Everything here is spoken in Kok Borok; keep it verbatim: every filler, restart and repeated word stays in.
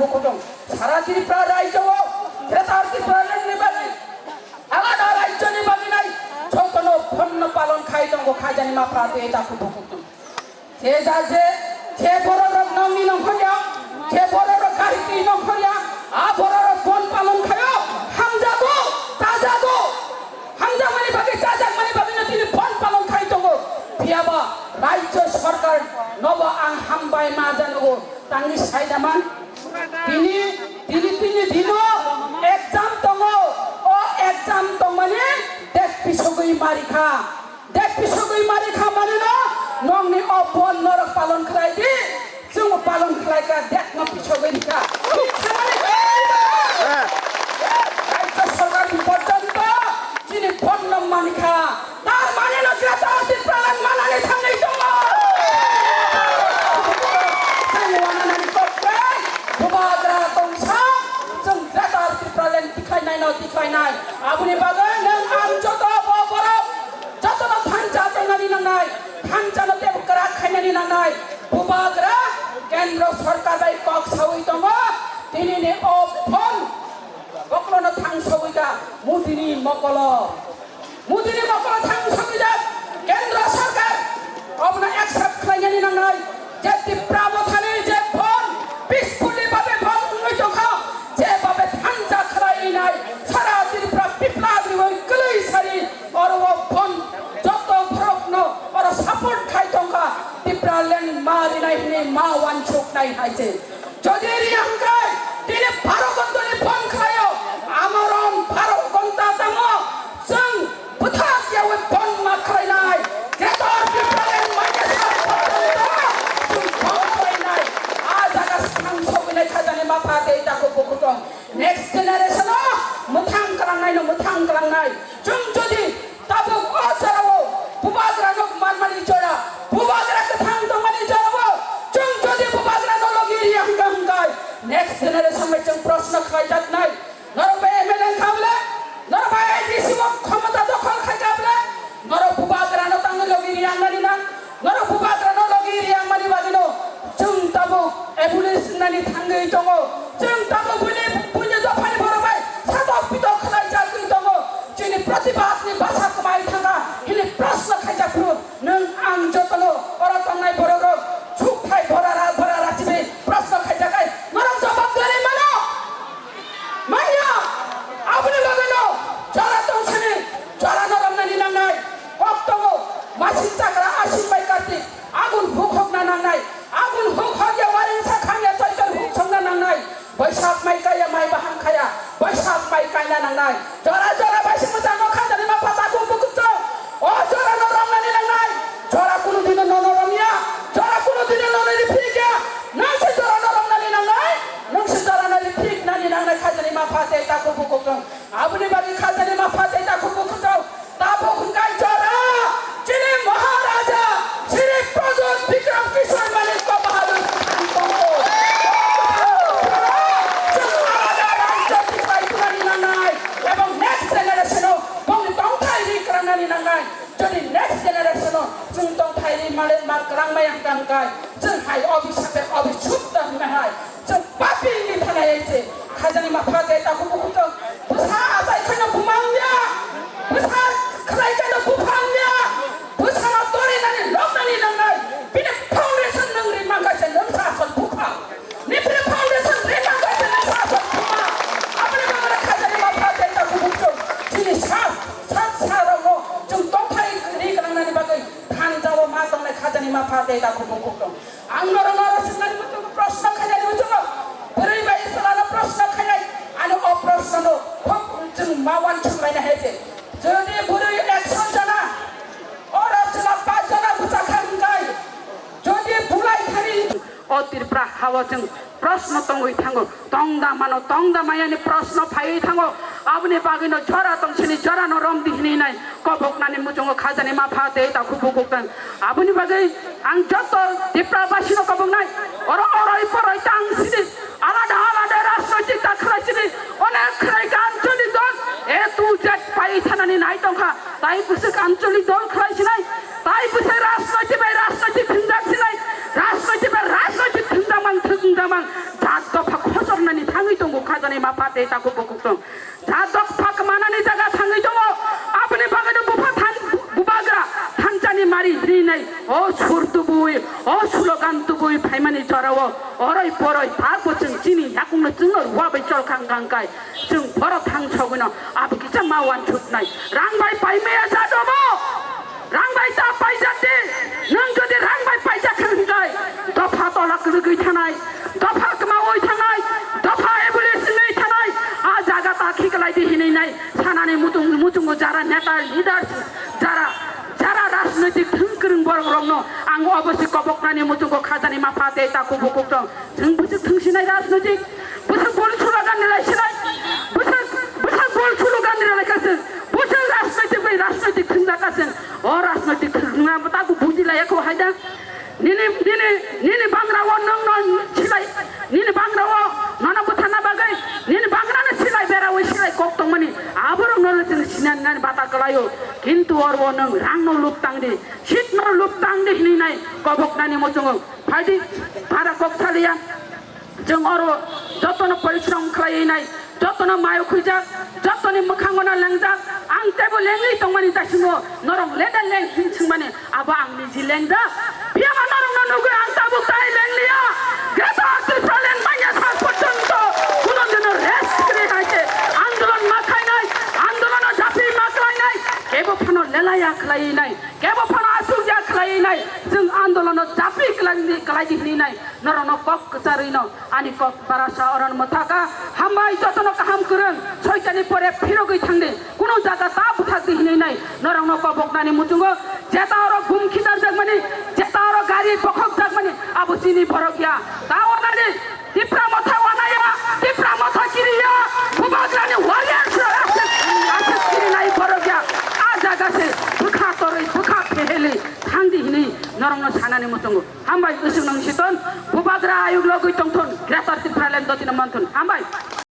Kutung, sara Tripura rajyo o, Greater Tripura ni bagwi, alada rajyo ni bagwi nai, jotono bonno palon khai tongo, khaijani mapha tei takhuk bukhuk tong. Je ja je, je bororok nongni nongkhorya, je bororok gari twi nongkhorya, a bororok bon palon khaio, hamjago, chajago, hamjakmani bagwi, chajakmani bagwino tini bon palon khai tongo. Phiyaba rajyo sorkar nobo ang hambai ma janogo, tangwi sai da man. Tini, tini, tini dino exam tongo, o exam tongmani dek pisogwi marikha. Dek pisogwi mari kha manino, nongni o bon norok palon khlai di, chwng palon khlai kha, dek no pisogwi rikha. Rajya sorkar ni porjonto chini bon no mani kha. Tar mani no Greater Tipraland manani thangwi tongo. Chwng wananani kok khe, Bubagra tongsa, chwng Greater Tipraland tikhlainai no tikhlainai. Aboni bagwi nwng ang joto bo borok Jotono thansa tongnani nangnai, thansano tei kwrak khainani nangnai. Bubagra kendro sorkar bai kok saui tongo, tinini o phone bokolono thang saui da Modini mokolo. Modini mokolo thang saui da kendro sorkar obono accept khlainani nangnai. Je Tipra Mothani je phone peacefully babe phone wngwi tongkha, je babe thansa khlai nai, sara Tripura Biplab riwi kwlwi sari, oro o phone joto borokno oro support khai tongkha, Tipraland ma rinai hwnwi ma wansuknai hai se. Jodi riya hwnkhe tini baro ghontani phone khlaio, amorom baro ghonta tamo, chwng bwthak yaui bon ma khlainai, Greater Tipraland maina sal phatarwino chwng bon khlainai. A jaga swkang sogwinai khajani mapha tei takhuk bukhuk tong. Next generation o mwthang kwlangnai no mwthang kwlangnai. Chwng jodi tabuk o jorao Bubagra no manmani jora, Bubagra kwthang tongmani jorao chwng jodi Bubagra no logi riya hwnkha hwnkhe next generation bai chwng proshno khlaijaknai. Norok bai M L A wngkha bole, norok bai I D C o khomota dokhol khaikha bole, norok Bubagrano tangwi logi riyangnani nang, norok Bubagrano logi riyangmani bagwino chwng tabuk abolish wngnani thangwi tongo, chwng tabuk buini, buini dophani borok bai satok pitok khlai jagwi tongo, chini pratibadni bwsa kwmai thangkha hwnwi proshno khaijak phuru nwng ang jotono oro tongnai borokrok sukthai bora ra, bora ra chini proshno khaijak hai norok jawab rwgwi mano. Manya, aboni bagwino jora tong sini, jorano romnani nangnai. Kok tongo, masing chakra Ashin bai Kartik, agun huk hokna nangnai, agun huk hokya waring sakhangya Choitor huk songna nangnai. Boisak mai kaya mai baham khaya, Boisak mai kaina nangnai. Jora jora bai se mwchang no khaijani mapha takhuk bukhuk tong. O jora no romnani nangnai. Jora kunu dino nono romya. Jora kunu dino nono riphikya. Nang se jora no romnani nangnai. Nang se jora no riphiknani nangnai khaijani mapha tei takhuk bukhuk tong. Aboni bagwi khaijani mapha tei takhuk bukhuk tong. Tabuk hwnkhe jora chini Maharaja Shri Pradyot Bikram Kishore Manik Bahadur Khan tongo. Chwng alada rajyo tipai thumani nangnai ebong next generation o bongni tongthai ri kwrangnani nangnai. Jodi next generation o chwng tongthai ri male ma kwrang maya hwnkha hwnkhe chwng hai obisap obisupta hwnwi hai. Chwng papi wngwi thanai hai se. Khaijani mapha tei takhuk bukhuk tong. Bwsa achai khaino buma wngya. Bwsa khlai khaino bupha wngya. Bwsano torinani loknani nangnai. Bini foundation nwng ri mankha se nwng sa asol bupha. Nini foundation ri mankha se nwng sa asol buma. Aboni bagwi khaijani mapha tei takhuk bukhuk tong. Chini sa, sa, sa rokno chwng tongthai ri gwnangnani bagwi thansa o ma tongnai khaijani mapha tei takhuk bukhuk tong. Ang norok norok swngmani muchungo proshno khainani muchungo. Bwrwi bai chwlano proshno khainai. Ani o proshno no khub chwng ma uansuk laina hai se. Jodi bwrwi ekso jona, oro chwla pach jona bwchakha hwnkhe, jodi bulai thani. O Tripura hao chwng proshno tongwi thango. Tongda mano, tongda mayani proshno phaiwi thango. Aboni bagwino jora tong sini jorano romdi hinwi nai. Koboknani muchungo khaijani mapha tei takhuk bukhuk tong. Aboni bagwi ang joto Tripura basino koboknai. Oro oroi poroi tang sini. Alada alada rajnoitik ta khlai sini. Onek khlai ka Ancholi dol. A to Z pai thanani nai tongkha. Tai bwswk Ancholi dol khlai sinai. Tai bwswk rajnoitik bai rajnoitik thwngjak sinai. Rajnoitik bai rajnoitik thwngjak mang thwngjak mang. Jat dopha khosor Ni mapha tei takhuk bukhuk tong. Jadok phak manani jaga thangwi tongo. Aboni bagwi no bupha than, bubagra thanchani mari rinai. O sur tubui, o slogan tubui phaimani jorao. Oroi poroi tak bo chwng chini yakungno chwngno rua bai chol khang khang kai. Chwng borok thang sogwino abo kisa ma wansuknai. Rang bai paimaya jadobo. Rang bai ta paijak di, nwng jodi rang bai paijak kha hwnkhe, dopha tola kwrwgwi thanai, dopha kwmaui thanai, dopha abolition wngwi thanai, a jaga ta khiklai di hinwi nai sanani muchung, muchungo jara neta leaders, jara, jara rajnoitik thwng kwrwng borok rokno ang obosi koboknani muchungo khajani mapha tei takhuk bukhuk tong. Chwng bwswk thwngsinai rajnoitik, bwswk bol slogan ni lai sinai, bwswk, bwswk bol slogan ni lai kha chwng, bwswk rajnoitik bai rajnoitik thwngjak kha chwng, o rajnoitik thwngna bo tabuk buji laiya kho hai da. Nini, nini, nini bangra o nwng no silai, nini bangra o nono bwtharna bagwi, nini bangra no silai beraui silai kok tongmani, aborok no chwng sinani nani bata kwlaio, kintu oro o nwng rang no luk tang di, seat no luk tang di hinwi nai kobok nani muchungo. Phaidi, para kok saliya. Chwng oro jotono porishrom khlaiwi nai, jotono mayo khwijak, jotoni mwkhango no lengjak. Ang teibo lengwi tongmani jaisingo norok leda leng hin swngmani, abo ang niji lengjak. Phiyaba norokno nugwi ang tabuk tai lengliya. Greater Tipraland manya sak porjonto kuno dino rest kwrwi hai khe andolon ma khainai, andolono japri ma khlainai, kebo phano lelaya khlaiwi nai, kebo phano asukya khlaiwi nai, chwng andolono japri khlai, khlai di hinwi nai. Norokno kok kwcharwi no ani kok barasa oron mwthaka. Hambai jotono kaham kwrwng, soitani pore phirogwi thangdi, kunu jaga ta bwthakdi hinwi nai norokno koboknani muchungo. Jeta oro gum khidarjakmani, jeta oro gari bokhokjakmani, abo chini borok ya. Ta wanani Tipra motha wanaya, Tipra motha kiriya, bubagrani warriors rok aswk, aswk kirinai borok ya. A jaga se bwkha torwi, bwkha pheheli thangdi hinwi norokno sanani muchungo. Hambai, bwswk nang siton, bubagra ayuk logwi tongthon, Greater Tipraland dotino manthon. Hambai.